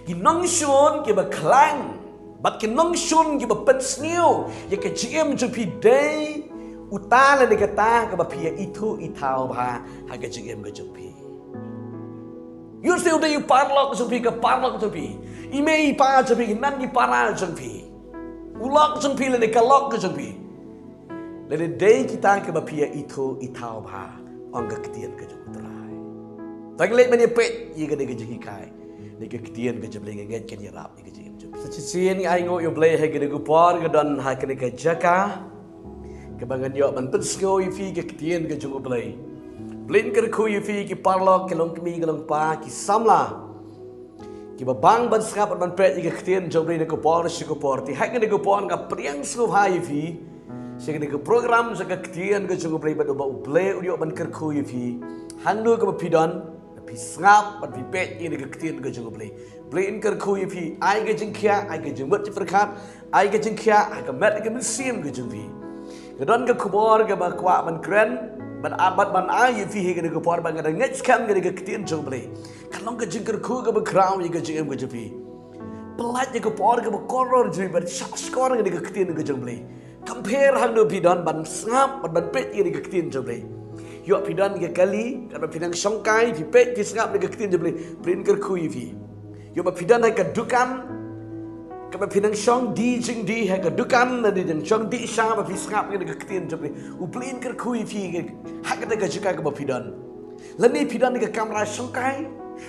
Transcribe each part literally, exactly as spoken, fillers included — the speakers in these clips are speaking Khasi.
Ki nongshun kiba khlaiñ bad ki nongshun kiba pynsniew ïa ka jingim jong phi dei uta lane kata kaba phi ïa ithuh ithaw bha ha ka jingim ka jong phi. Ïoh sniew dei u paralok jong phi, ka paralok jong phi, i mei i pa jong phi, ki nan ki para jong phi, u lok jong phi lane ka lok ka jong phi, lane dei kita kiba phi ïa ithuh ithaw bha, ong ka ktien ka jong U Trai. Tang leit ban ïa peit ïa kane ka jinghikai na ka ktien ka jong U Blei. Nga ngeit kan ïarap ïa ka jingim jong phi. Sa shisien ngi ainguh ïa U Blei ha kane ka por, nga don ha kane ka jaka kaba ngan ïoh ban pynsngew ïa phi ka ktien ka jong U Blei. U Blei un kyrkhu ïa phi ki paralok, ki longkmie, ki longpa, ki samla kiba bang ban sngap bad ban peit ïa ka ktien jong U Blei na ka por sha ka por. Te ha kane ka por nga pdiang sngewbha ïa phi sha kane ka program jong ka ktien ka jong U Blei, bad ba U Blei un ïoh ban kyrkhu ïa phi hangno kaba phi don, ba phi sngap bad phi peit ïa kane ka ktien ka jong U Blei. U Blei un kyrkhu ïa phi, ai ka jingkhiah, ai ka jingmut jingpyrkhat, ai ka jingkhiah ha ka met ka mynsiem ka jong phi. Nga don ka khubor kaba kwah ban kren bad abat ban ai ïa phi ha kane ka por, ba nga da ngeit skhem kane ka ktien jong U Blei kan long ka jingkyrkhu kaba khraw ïa ka jingim ka jong phi. Pyllait ïa ka por kaba kordor jong phi bad shah shkor ïa kane ka ktien ka jong U Blei. Kam pher hangno phi don ban sngap bad ban peit ïa kane ka ktien jong U Blei. Ïoh phi don ïa ka kali kaba phi nang shongkai, phi peit phi sngap ïa ka ktien jong U Blei, U Blei un kyrkhu ïa phi. Ïoh ba phi don ha ka dukan kaba phi nang shong dih jingdih ha ka dukan, lane nang shong dih sha ba phi sngap ïa ka ktien jong U Blei, U Blei un kyrkhu ïa phi ha kata ka jaka kaba phi don. Lane phi don ha ka kamra shongkai,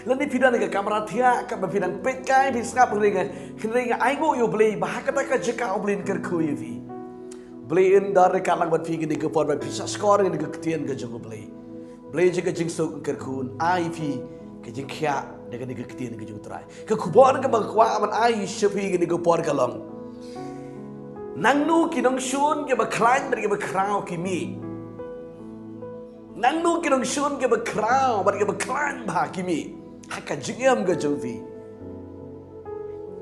lane phi don ha ka kamra thiah kaba phi nang peit kai, phi sngap, hynrei nga, hynrei nga ainguh ïa U Blei ba ha kata ka jaka U Blei un kyrkhu ïa phi. U Blei un don ryngkat lang bad phi kane ka por ba phi shah shkor ïa kane ka ktien ka jong U Blei. U Blei jong ka jingsuk un kyrkhu, un ai ïa phi ka jingkhiah da kane ka ktien ka jong U Trai. Ka khubor kaba kwah ban ai sha phi kane ka por ka long: Nangno ki nongshun kiba khlaiñ bad kiba khraw ki mih? Nangno ki nongshun kiba khraw bad kiba khlaiñ bha ki mih ha ka jingim ka jong phi?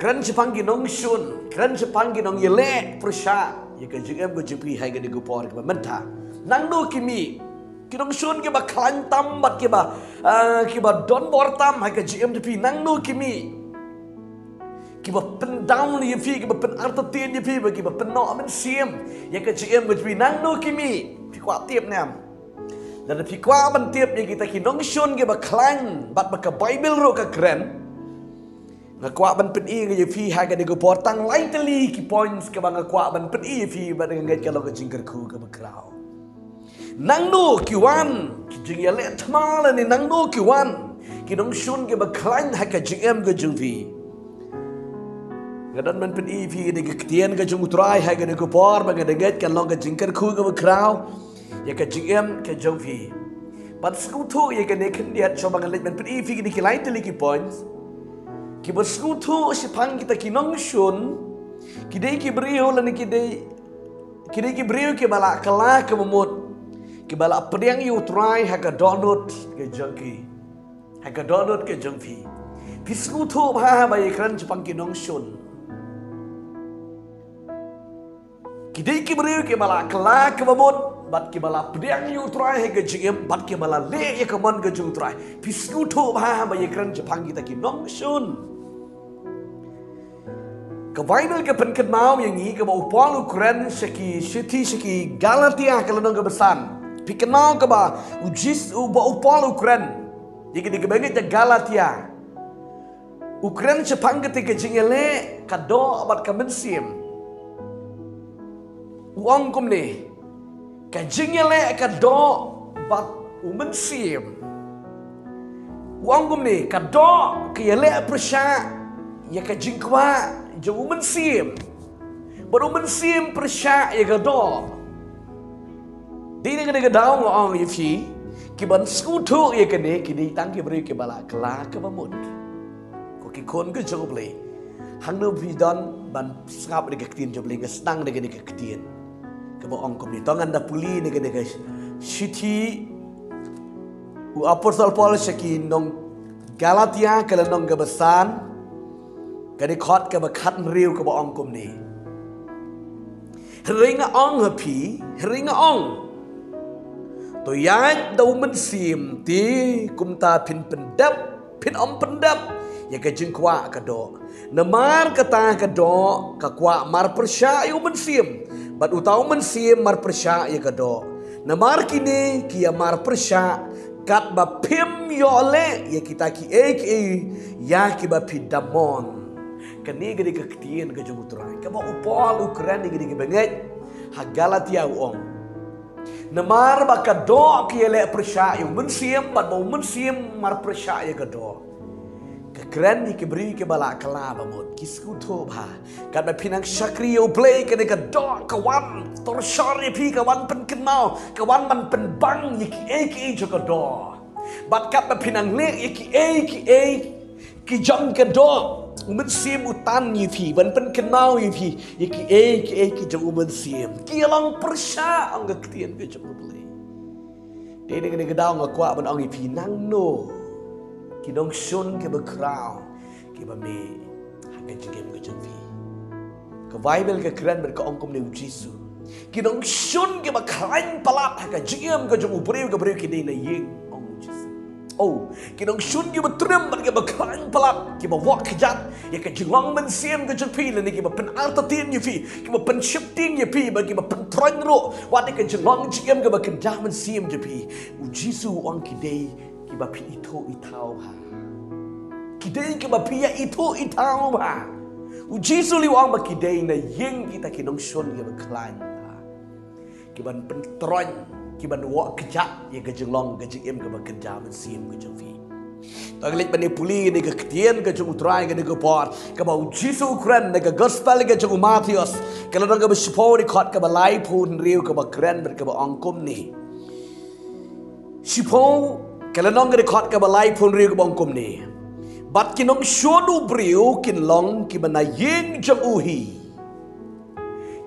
Kren shaphang ki nongshun, kren shaphang ki nongïaleh pyrshah ïa ka jingim ka jong phi ha kane ka por kaba mynta. Nangno ki mih? Ki nongshun kiba khlaiñ tam bad kiba, ah, kiba donbor tam ha ka jingim jong phi, nangno ki mih? Kiba pyndown ïa phi, kiba pynartatien ïa phi, ba kiba pynnoh mynsiem ïa ka jingim ka jong phi, nangno ki mih? Phi kwah tip ne em? Lada phi kwah ban tip ïa kita ki nongshun kiba khlaiñ bad ba ka Baibl ruh ka kren, nga kwah ban pyni ïa phi ha kane ka por tang lai tylli ki points kaba nga kwah ban pyni ïa phi, bad nga ngeit ka long ka jingkyrkhu kaba khraw. Nangno ki wan ki jingïaleh thma, lane nangno ki wan ki nongshun kiba khlaiñ ha ka jingim ka jong phi? Nga don ban pyni ïa phi kane ka ktien ka jong U Trai ha kane ka por, ba nga da ngeit kan long ka jingkyrkhu kaba khraw ïa ka jingim ka jong phi. Ban sngewthuh ïa kane khyndiat, shuwa ba ngan leit ban pyni ïa phi kine ki lai tylli ki points. Kiba sngewthuh shaphang kita ki nongshun ki dei ki briew, lane ki dei, ki dei ki briew kiba la kylla kaba mut, kiba la pdiang ïa U Trai ha ka dohnud ka jong ki, ha ka dohnud ka jong phi. Phi sngewthuh bha ba ïakren shaphang ki nongshun. Ki dei ki briew kiba la kylla kaba mut bad kiba la pdiang ïa U Trai ha ka jingim bad kiba la leh ïa ka mon ka jong U Trai. Phi sngewthuh bha ba ïakren shaphang kita ki nongshun. Ka Baibl ka pynkynmaw ïa ngi kaba u Paul u kren sha ki shithi sha ki Galatia ka lynnong kaba san. Phi kynmaw kaba u Jis, uba u Paul u kren ïa ki, ïa ki bangeit na Galatia. U kren shaphang kata ka jingïaleh ka doh bad ka mynsiem. U ong kumne, ka jingïaleh ka doh bad u mynsiem. U ong kumne, ka doh ka ïaleh pyrshah ïa ka jingkwah jong u mynsiem, bad u mynsiem pyrshah ïa ka doh. Dei na kane ka daw nga ong ïa phi, ki ban sngewthuh ïa kane ki dei tang ki briew kiba la kylla kaba mut. Ko ki khun ka jong U Blei, hangno phi don ban sngap na ka ktien jong U Blei, nga sdang na kane ka ktien kaba ong kumne. To ngan da pule na kane ka shithi u Apostol Paul sha ki nong Galatia ka lynnong kaba san, ka dkhot kaba khathynriew kaba ong kumne. Hynrei nga ong ha phi, hynrei nga ong, to ïaid da u mynsiem, te kumta phin pyndep, phin ym pyndep ïa ka jingkwah ka doh. Namar kata ka doh ka kwah marpyrshah ïa u mynsiem, bad uta u mynsiem marpyrshah ïa ka doh. Namar kine ki ïa marpyrshah katba phim ïoh leh ïa kita kiei kiei ïa kiba phi da mon. Kane ka dei ka ktien ka jong U Trai kaba u Paul u kren ïa kine ki bangeit ha Galatia, u ong: Namar ba ka doh ka ïaleh pyrshah ïa u mynsiem, bad ba u mynsiem marpyrshah ïa ka doh. Ka kren ïa ki briew kiba la kylla ba mut ki sngewthuh ba katba phi nang shakri ïa U Blei, kane ka doh ka wan torshor ïa phi, ka wan pynkynmaw, ka wan ban pynbang ïa kiei kiei jong ka doh. Bad katba phi nang leh ïa kiei kiei ki jong ka doh, u mynsiem u tan ïa phi ban pynkynmaw ïa phi ïa kiei kiei ki jong u mynsiem. Ki ïa long pyrshah, ong ka ktien ka jong U Blei. Te dei kane ka daw nga kwah ban ong ïa phi, nangno ki nongshun kiba khraw kiba mih ha ka jingim ka jong phi? Ka Baibl ka kren bad ka ong kumne, U Jisu: Ki nongshun kiba khlaiñ palat ha ka jingim ka jong u briew, ka briew ki dei na ïing, ong U Jisu. Oh, ki nongshun kiba trim bad kiba khlaiñ palat, kiba wad kjat ïa ka jinglong mynsiem ka jong phi, lane kiba pynartatien ïa phi, kiba pynsheptieng ïa phi, bad kiba pyntroiñ ruh wat ïa ka jinglong jingim kaba kynja mynsiem jong phi. U Jisu u ong ki dei kiba phi ithuh ithaw bha. Ki dei kiba phi ïa ithuh ithaw bha. U Jisu lei u ong ba ki dei na ïing kita ki nongshun kiba khlaiñ bha, kiban pyntroiñ, kiban wad kjat ïa ka jinglong ka jingim kaba kynja mynsiem ka jong phi. To ngin leit ban ïa pule ïa kane ka ktien ka jong U Trai ïa kane ka por, kaba U Jisu u kren na ka Gospel ka jong u Mathaios, ka lynnong kaba shiphew, dkhot kaba laiphew hynriew, kaba kren bad kaba ong kumne. Shiphew, ka lynnong, dkhot kaba laiphew hynriew, kaba ong kumne: Bad ki nongshun u briew kin long kiba na ïing jong u hi.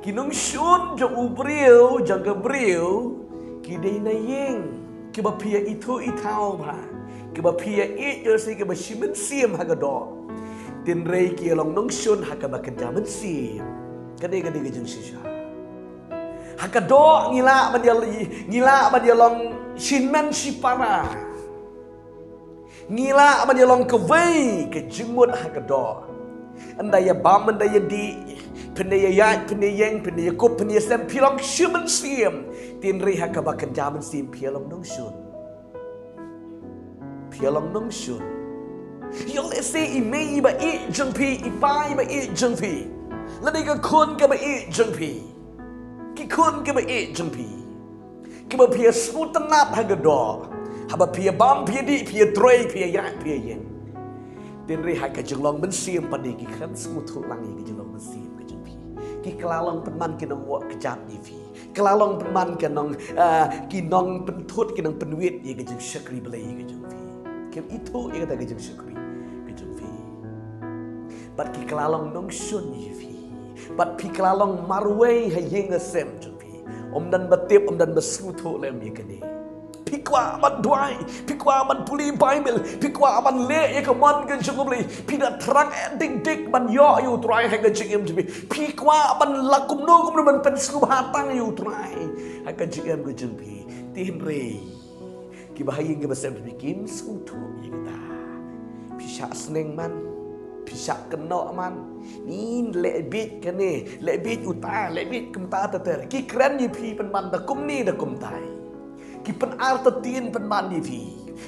Ki nongshun jong u briew, jong ka briew, ki dei na ïing, kiba phi ïa ithuh ithaw bha, kiba phi ïa ïeit ïoh lehse kiba shi mynsiem ha ka doh. Hynrei ki ïa long nongshun ha kaba kynja mynsiem. Kane ka dei ka jingshisha. Ha ka doh ngi lah ban ïa, ngi lah ban ïa long shi hynmen shi para. Ngi lah ban ïa long kawei ka jingmut ha ka doh. Ynda ïa bam, ïa dih, phin ïa ïaid, phin ïa ïeng, phin ïa kup, phin ïa sem, phi long shi mynsiem. Hynrei ha kaba kynja mynsiem phi ïa long nongshun. Phi ïa long nongshun. Ïoh lehse i mei iba ïeit jong phi, i pa iba ïeit jong phi, lane ka khun kaba ïeit jong phi, ki khun kiba ïeit jong phi, kiba phi ïa sngewtynnad ha ka doh, haba phi ïa bam, phi ïa dih, phi ïa trei, phi ïa ïaid, phi ïa ïeng. Hynrei ha ka jinglong mynsiem pat de ki khlem sngewthuh lang ïa ka jinglong mynsiem ka jong phi. Ki kylla long pynban ki nongwad kjat ïa phi. Kylla long pynban ki nong, ah, ki nongpynthut, ki nongpynwit ïa ka jingshakri Blei ka jong phi. Kim ithuh ïa kata ka jingshakri ka jong phi. Bad ki kylla long nongshun ïa phi. Bad phi kylla long marwei ha ïing ha sem jong phi. Ym don ba tip, ym don ba sngewthuh lem ïa kane. Phi kwah ban duwai, phi kwah ban pule Baibl, phi kwah ban leh ïa ka mon ka jong U Blei, phi da thrang eh dik dik ban ïoh ïa U Trai ha ka jingim jong phi. Phi kwah ban lah kumno kumno ban pynsngewbha tang ïa U Trai ha ka jingim ka jong phi. Hynrei kiba ha ïing kiba sem jong phi kim sngewthuh ïa kata. Phi shah sneng man, phi shah kynnoh man. Ngin leh bieit kane, leh bieit uta, leh bieit kumta ter ter. Ki kren ïa phi pynban da kumne da kumtai. Ki pynartatien pynban ïa phi.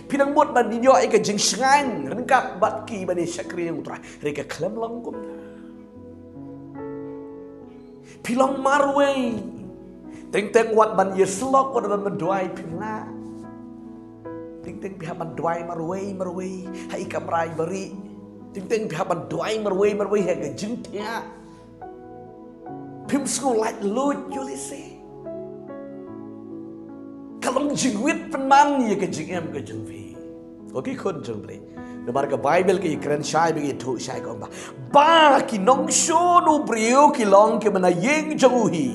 Phi nang mut ban ïoh ïa ka jingshngaiñ ryngkat bad ki ban ïa shakri ïa U Trai. Hynrei ka khlem long kumta. Phi long marwei. Teng teng wat ban ïasyllok, wat ban duwai phim lah. Teng teng phi hap ban duwai marwei marwei ha i kamra iba rieh. Teng teng phi hap ban duwai marwei marwei ha ka jingthiah. Phim sngewlait luid ïoh lehse. Ka long jingwit pynban ïa ka jingim ka jong phi, ko ki khun jong U Blei. Namar ka Baibl ka ïa kren shai bad ïathuh shai, ka ong ba, ba ki nongshun u briew ki long kiba na ïing jong u hi.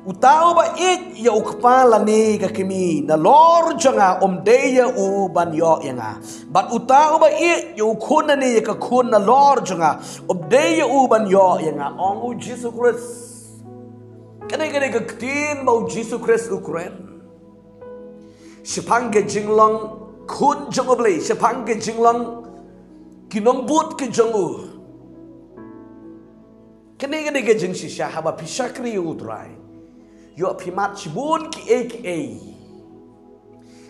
Uta uba ïeit ïa u kpa lane ka kmie nalor jong nga, um dei ïa u ban ïoh ïa nga. Bad uta uba ïeit ïa u khun lane ïa ka khun nalor jong nga, um dei ïa u ban ïoh ïa nga, ong U Jisu Khrist. Kane ka dei ka ktien ba U Jisu Khrist u kren shaphang ka jinglong khun jong U Blei, shaphang ka jinglong Ki nongbud ki jong u. Kane kane ka jingshisha haba phi shakri ïa u Trai. Ïoh phi mad shibun kiei kiei.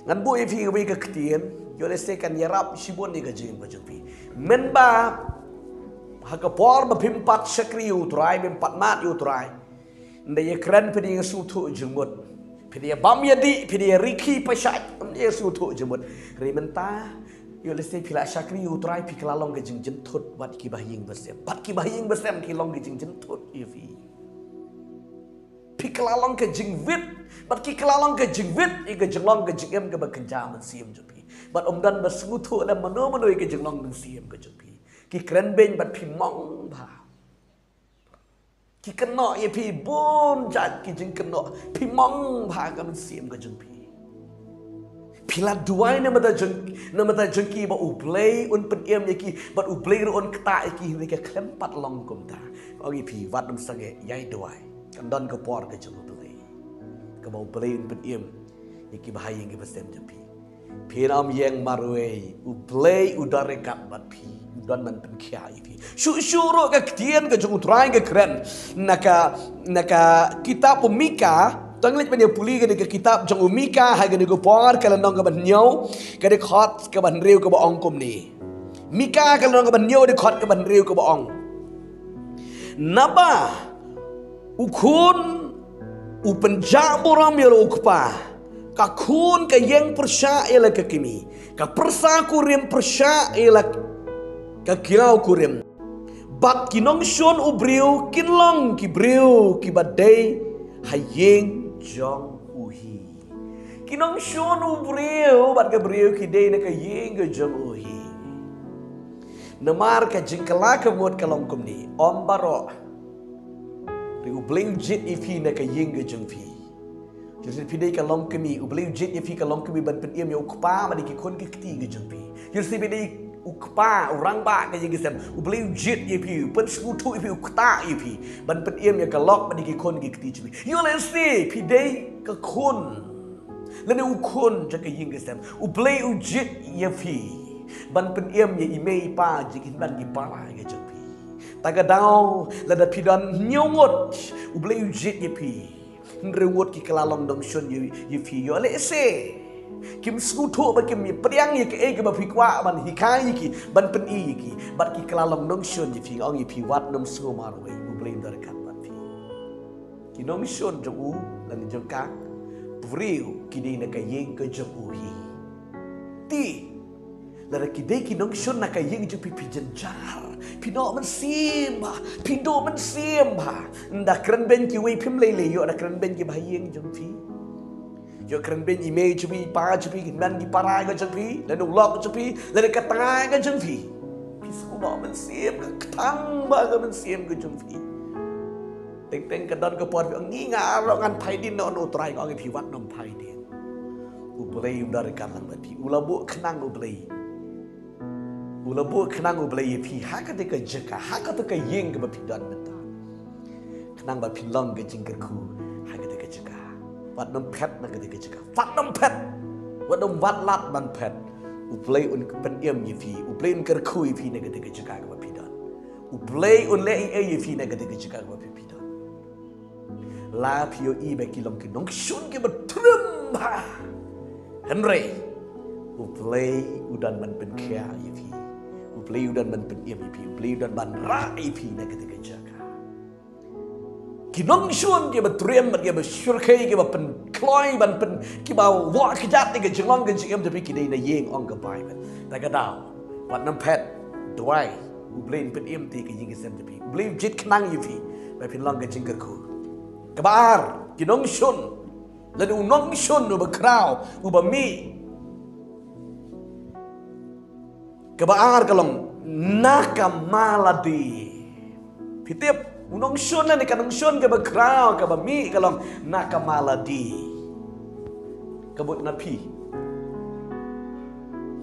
Ngan buh ïa phi kawei ka ktien, ïoh lehse kan ïarap shibun ïa ka jingim ka jong phi. Mynba ha ka por ba phim pat shakri ïa u Trai, phim pat mad ïa u Trai. Ynda ïa kren phi dei ïa sngewthuh jingmut. Phi dei ïa bam ïa dih, phi dei ïa rikhi pashai, ym dei ïa sngewthuh jingmut. Hynrei mynta, ïoh lehse phi la shakri ïa u Trai, phi kylla long ka jingjynthut bad ki bahaïing basem. Bad ki bahaïing basem ki long ka jingjynthut ïa phi. Phi kylla long ka jingwit, bad ki kylla long ka jingwit ïa ka jinglong ka jingim kaba kynja mynsiem jong phi. Bad ym don ba sngewthuh lem mano mano ïa ka jinglong mynsiem ka jong phi. Ki kren beiñ bad phi mong bha. Ki kynnoh ïa phi bun jait ki jingkynnoh, phi mong bha ka mynsiem ka jong phi. Phi la duwai na bynta jong, na bynta jong ki ba U Blei un pynim ïa ki, bad U Blei ruh un ktah ïa ki, hynrei ka khlem pat long kumta. Ong ïa phi, wat nym sangeh, ïai duwai. Kan don ka por ka jong U Blei kaba U Blei un pynim ïa ki bahaïing ki basem jong phi. Phin ym ïeng marwei, U Blei u don ryngkat bad phi, u don ban pynkhia ïa phi. Shuh shuh ruh ka ktien ka jong U Trai ka kren na ka, na ka kitab u Mika. To ngin leit ban ïa pule kane ka kitab jong u Mika ha kane ka por, ka lynnong kaba hynñiew, ka dkhot kaba hynriew kaba ong kumne. Mika ka lynnong kaba hynñiew, dkhot kaba hynriew kaba ong. Naba u khun u pynjah burom ïa la u kpa, ka khun ka ïeng pyrshah ïa la ka kmie, ka pyrsa kurim pyrshah ïa la ka kiaw kurim. Bad ki nongshun u briew kin long ki briew kiba dei ha ïing jong u hi. Ki nongshun u briew bad ka briew ki dei na ka ïing ka jong u hi. Namar ka jingkylla ka mut ka long kumne, ym baroh. Hynrei U Blei u jied ïa phi na ka ïing ka jong phi. Ïoh lehse phi dei ka longkmie, U Blei u jied ïa phi ka longkmie ban pynim ïa u kpa bad ïa ki khun ki kti ka jong phi. Ïoh lehse phi dei u kpa, u rangbah ka ïing ka sem, U Blei u jied ïa phi, u pynsngewthuh ïa phi, u ktah ïa phi ban pynim ïa ka lok bad ïa ki khun ki kti jong phi. Ïoh lehse phi dei ka khun lane u khun jong ka ïing ka sem, U Blei u jied ïa phi ban pynim ïa i mei i pa, jong ki hynmen ki para ka jong phi. Ta ka daw lada phi don hynñiew ngut, U Blei u jied ïa phi, hynriew ngut ki kylla long nongshun ïa, ïa phi. Ïoh lehse kim sngewthuh bad kim pdiang ïa kaei kaba phi kwah ban hikai ïa ki, ban pyni ïa ki, bad ki kylla long nongshun ïa phi. Nga ong ïa phi, wat nym sngew marwei, U Blei u don ryngkat bad phi. Ki nongshun jong u lane jong ka briew ki dei na ka ïing ka jong u hi. Te lada ki dei ki nongshun na ka ïing jong phi, phi jynjar, phi noh mynsiem bha, phi duh mynsiem bha. Ynda kren beiñ kiwei phim lei lei, ïoh da kren beiñ ki bahaïing jong phi. Ïoh kren beiñ i mei jong phi, i pa jong phi, ki hynmen ki para ka jong phi, lane u lok jong phi, lane ka tnga ka jong phi. Phi sngewbha mynsiem, ka kthang bha ka mynsiem ka jong phi. Teng teng ka don ka por phi ong, ngi nga ruh ngan phai dien noh na u Trai. Nga ong ïa phi, wat nym phai dien. U Blei u don ryngkat lang bad phi. U la buh khnang U Blei. U la buh khnang U Blei ïa phi ha kata ka jaka, ha kata ka ïing kaba phi don mynta, khnang ba phin long ka jingkyrkhu ha kata ka jaka. Wat nym phet na kata ka jaka. Wat nym phet. Wat nym wad lad ban phet. U Blei un pynim ïa phi, U Blei un kyrkhu ïa phi na kata ka jaka kaba phi don. U Blei un leh ei ei ïa phi na kata ka jaka kaba phi, phi don. La phi ïohi ba ki long ki nongshun kiba triem bha, hynrei U Blei u don ban pynkhiah ïa phi. U Blei u don ban pynim ïa phi. U Blei u don ban rah ïa phi na kata ka jaka. Ki nongshun kiba triem bad kiba shyrkhei, kiba pynkloi ban pyn, kiba wah kjat ïa ka jinglong ka jingim jong phi, ki dei na ïing, ong ka Baibl. Ta ka daw, wat nym phet, duwai, U Blei un pynim ïa ka ïing ka sem jong phi. U Blei u jied khnang ïa phi ba phin long ka jingkyrkhu. Kaba ar, ki nongshun, lane u nongshun uba khraw, uba mih. Kaba ar ka long na ka maladi. Phi tip, u nongshun lane ka nongshun kaba khraw, kaba mih ka long na ka maladi. Ka mut na phi,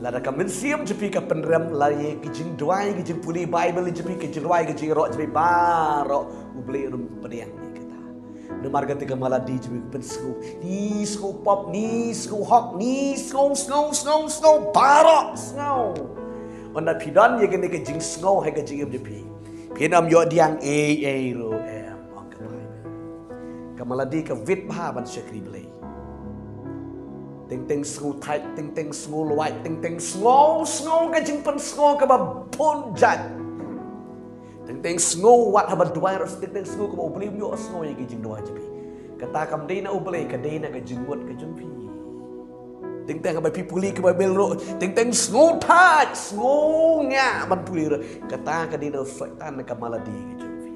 lada ka mynsiem jong phi ka pynrem, la ïa ki jingduwai, ki jingpule Baibl jong phi, ki jingrwai, ki jingïaroh jong phi baroh, U Blei un pdiang ïa kata. Namar kata ka maladi jong phi ka pynsngew, ni sngew pop, ni sngew hok, ni sngew, sngew, sngew, sngew baroh, sngew. Ynda phi don ïa kane ka jingsngew ha ka jingim jong phi, phin ym ïoh diang ei ei ruh em, ong ka Baibl. Ka maladi ka wit bha ban shakri Blei. Teng teng sngew thait, teng teng sngew lwait, teng teng sngew, sngew ka jingpynsngew kaba bun jait. Teng teng sngew wat haba duwai ruh, teng teng sngew kaba U Blei um ïohsngew ïa ki jingduwai jong phi. Kata kam dei na U Blei, ka dei na ka jingmut ka jong phi. Teng teng haba phi pule ka Baibl ruh, teng teng sngew thait, sngew ngiah ban pule ruh. Kata ka dei na u Soitan, na ka maladi ka jong phi.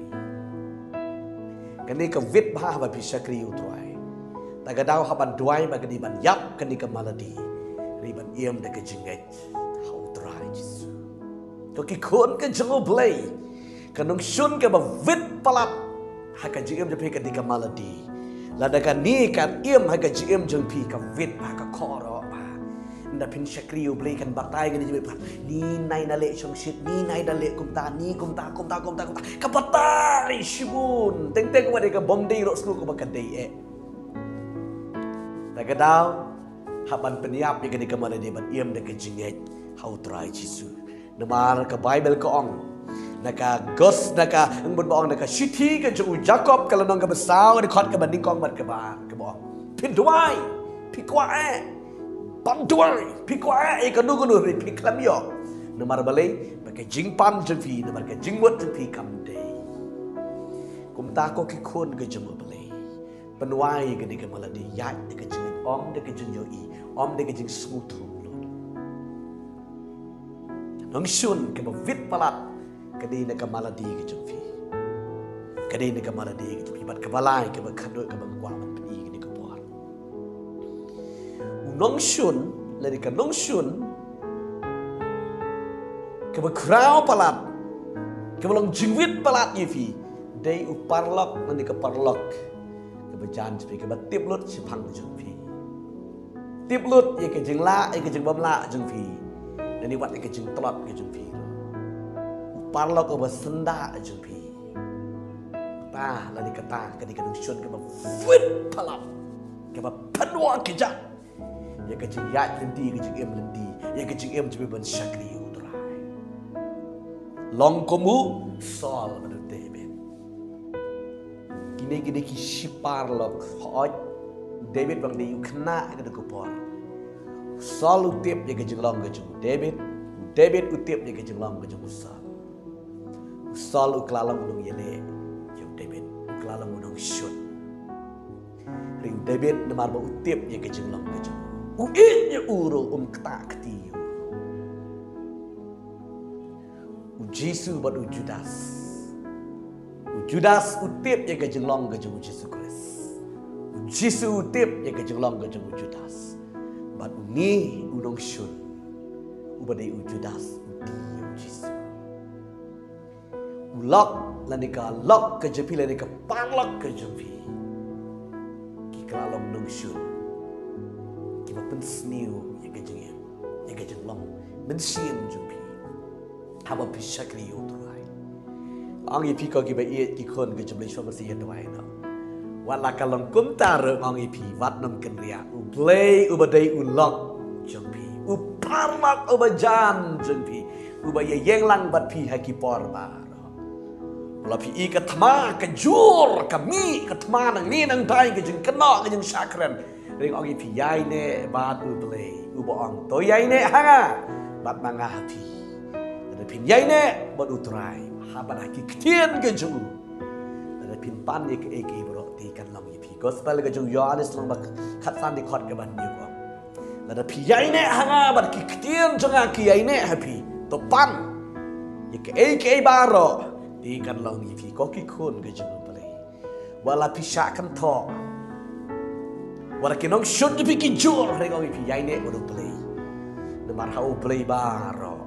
Kane ka wit bha haba phi shakri ïa U Trai. Ta ka daw haba duwai ba ka dei ban ïap kane ka maladi, hynrei ban im da ka jingngeit ha U Trai Jisu. Ko ki khun ka jong U Blei, ka nongshun kaba wit palat ha ka jingim jong phi ka dei ka maladi. Lada kane ka im ha ka jingim jong phi, ka wit bha, ka koroh bha. Ynda phin shakri U Blei, kan batai kane jingwit palat. Ni nai da leh shongshit, ni nai da leh kumta, ni kumta, kumta, kumta, kumta. Ka batai shibun. Teng teng wat ïa ka bym dei ruh sngew kaba ka dei eh. Ta ka daw hap ban pynïap ïa kane ka maladi, ban im da ka jingngeit ha U Trai Jisu. Namar ka Baibl ka ong, na ka gos, na ka, ngan bun ba ong, na ka shithi ka jong u Jakob, ka lynnong kaba saw, ka dkhot kaba nyngkong bad kaba ar, kaba ong, phin duwai, phi kwah eh ban duwai, phi kwah eh ïa kano kano, hynrei phi khlem ïoh. Namar balei? Ba ka jingpan jong phi, namar ka jingmut jong phi kam dei. Kumta ko ki khun ka jong U Blei, pynwai ïa kane ka maladi, ïaid da ka jingngeit, ym da ka jingïohi, ym da ka jingsngewthuh. Nongshun kaba wit palat ka dei na ka maladi ka jong phi. Ka dei na ka maladi ka jong phi. Bad kaba lai, kaba khatduh, kaba nga kwah ban pyni kane ka por, u nongshun, lane ka nongshun kaba khraw palat, kaba long jingwit palat ïa phi, dei u paralok, lane ka paralok kaba jan jong phi, kaba tip lut shaphang jong phi. Tip lut ïa ka jinglah, ïa ka jingbymlah jong phi, lane wat ïa ka jingtlot ka jong phi. U paralok uba syndah jong phi. Ta lane kata ka dei ka nongshun kaba wit palat, kaba pynwai kjat ïa ka jingïaid lynti, ïa ka jingim lynti, ïa ka jingim jong phi ban shakri U Trai. Long kum u Saul bad u David. Kine ki dei ki shi paralok. Hooid, David ba dei u khynnah ha kane ka por. U Saul u tip ïa ka jinglong ka jong u David. U David u tip ïa ka jinglong ka jong u Saul. U Saul u kylla long u nongïaleh ïa u David. U kylla long u nongshun. Hynrei u David, namar ba u tip ïa ka jinglong ka jong u, u ïeit ïa u ruh, um ktah kti ïa u. U Jisu bad u Judas. U Judas u tip ïa ka jinglong ka jong u Jisu Khrist. U Jisu u tip ïa ka jinglong ka jong u Judas. Bad une u nongshun uba dei u Judas u tih ïa u Jisu. U lok, lane ka lok ka jong phi, lane ka paralok ka jong phi, ki kylla long nongshun kiba pynsniew ïa ka jingim, ïa ka jinglong mynsiem jong phi. Haba phi shakri ïa U Trai. Ong ïa phi ko kiba ïeit ki khun ka jong U Blei, sngewbha ban sa ïa duwai noh. Wat la ka long kumta ruh, ong ïa phi, wat nym kynriah. U Blei uba dei u lok jong phi, u paralok uba jan jong phi, uba ïa ïeng lang bad phi ha ki por baroh. Wat la phi i ka thma ka jur, ka mih ka thma nangne nangtai, ka jingkynnoh, ka jingshah kren. Hynrei ong ïa phi, ïaineh bad U Blei, uba ong, to ïaineh ha nga bad ma nga ha phi. Lada phin ïaineh bad U Trai, ha bad ha ki ktien ka jong u, lada phin pan ïa kaei kaei baroh, te kan long ïa phi. Gospel ka jong u Ïoannis lynnong ba khatsan dkhot kaba hynñiew ka ong, lada phi ïaineh ha nga bad ki ktien jong nga ki ïaineh ha phi, to pan ïa kaei kaei baroh, te kan long ïa phi, ko ki khun ka jong U Blei. Wat la phi shah kynthoh, wat la ki nongshun jong phi ki jur, hynrei ong ïa phi, ïaineh bad U Blei. Namar ha U Blei baroh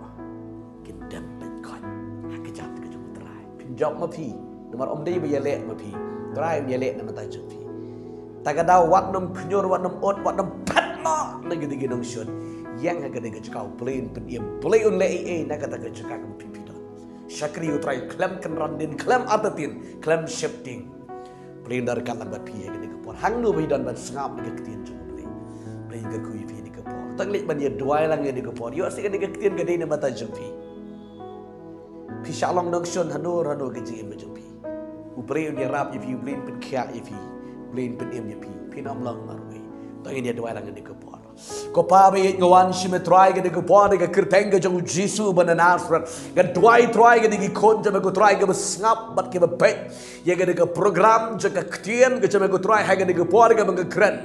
kin dem pynkoit ha ka jait ka jong U Trai. Phin jop ma phi, namar ym dei ba ïaleh ma phi, U Trai um ïaleh na ka bynta jong phi. Ta ka daw wat nym khñiur, wat nym ud, wat nym phet noh na kine ki nongshun. Ïeng ha kane ka jaka, U Blei un pynim, U Blei un leh ei ei na kata ka jaka kaba phi phi don. Shakri U Trai khlem kynran dien, khlem artatien, khlem sheptieng. U Blei un da ryngkat lang bad phi ha kane ka por. Hangno ba phi don, ban sngap na ka ktien jong U Blei. U Blei un kyrkhu ïa phi ha kane ka por. Tang leit ban ïa duwai lang ha kane ka por. Ïoh sih kane ka ktien ka dei na ka bynta jong phi. Phi shah long nongshun hano hano ka jingim jong phi. U Blei un ïarap ïa phi, u Blei un pynkhiah ïa phi, u Blei un pynim ïa phi. Phin ym long marwei. To ngin ïa duwai lang kane ka por. Ko Pa ba ïeit, nga wan sha me Trai ha kane ka por ha ka kyrteng ka jong u Jisu ba na Nasareth. Nga duwai Trai ïa kine ki khun jong me ko Trai kiba sngap bad kiba peit ïa kane ka program jong ka ktien ka jong me ko Trai ha kane ka por kaba nga kren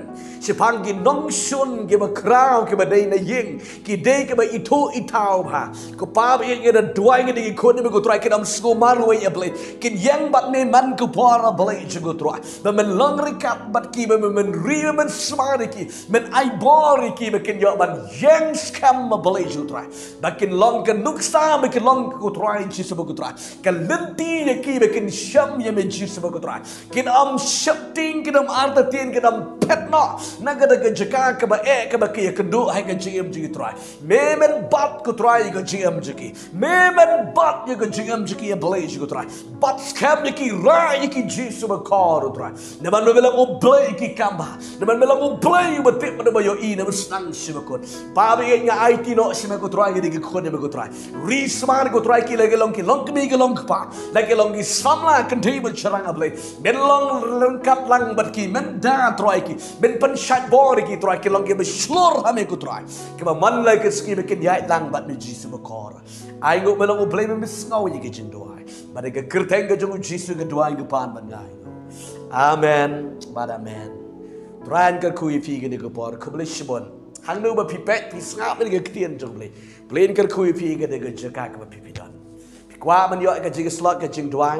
shaphang ki nongshun kiba khraw kiba dei na ïing, ki dei kiba ithuh ithaw bha. Ko Pa ba ïeit, nga duwai ïa kine ki khun jong me ko Trai kin ym sngew marwei, A Blei. Kin ïeng bad me man ka por, A Blei jong ko Trai. Ba men long ryngkat bad ki, ba men, men ri, ba men sumar ïa ki, men ai bor ïa ki ba kin ïoh ban ïeng skhem, A Blei jong ko Trai. Ba kin long ka nuksa, ba kin long ko Trai Jisu ba ko Trai, ka lynti ïa ki ba kin shem ïa me Jisu ba ko Trai. Kin ym sheptieng, kin ym artatien, kin ym phet noh na kata ka jaka kaba eh kaba ki ïakynduh ha ka jingim jong ki Trai. Me men bat ko Trai ïa ka jingim jong ki. Me men bat ïa ka jingim jong ki, A Blei jong ko Trai. Bat skhem ïa ki, rah ïa ki Jisu ba kor ko Trai. Namar me long U Blei ki kam bha. Namar me long U Blei uba tip bad uba ïohi na ba sdang sha bakut. Pa ba ïeit, nga aiti noh sha me ko Trai ïa kine ki khun jong me ko Trai. Ri sumar ko Trai, ki la ki long ki longkmie ki longkpa, la ki long ki samla kynthei bad shynrang, A Blei. Men long ryngkat lang bad ki, men da Trai ki, men pynshait bor ïa ki Trai, ki long kiba shlur ha me ko Trai. Kiba man la ka sngi ba kin ïaid lang bad me Jisu ba kor. Ai nguh me long U Blei ba me sngew ïa ka jingduwai. Bad ha ka kyrteng ka jong u Jisu nga duwai, nga pan bad nga ai nguh. Amen bad amen. Trai un kyrkhu ïa phi ha kane ka por. Khublei shibun. Hangno ba phi peit, phi sngap ïa ka ktien jong U Blei, Blei un kyrkhu ïa phi ha kane ka jaka kaba phi, phi don. Phi kwah ban ïoh ka jingïasyllok, ka jingduwai,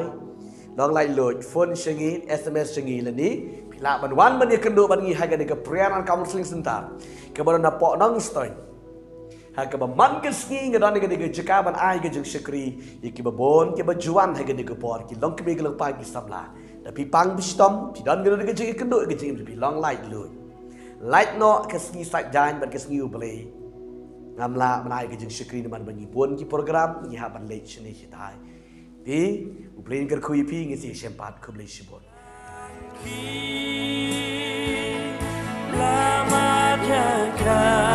long laitluid, phone sha ngi, S M S sha ngi, lane phi lah ban wan ban ïakynduh bad ngi ha kane ka Prayer and Counseling Center kaba don hapoh Nongstoiñ. Ha kaba man ka sngi nga don ha kane ka jaka ban ai ka jingshakri ïa kiba bun kiba ju wan ha kane ka por, ki longkmie ki longpa, ki samla. Da phi pang phi shitom, phi don kano kano ka jingïakynduh, ka jingim jong phi, long laitluid. Lait noh ka sngi Saitjaiñ bad ka sngi U Blei. Ngam lah ban ai ka jingshakri namar ba ngi bun ki program, ngi hap ban leit shane shatai. Te U Blei un kyrkhu ïa phi, ngin sa ïashem pat. Khublei shibun. Lama jaka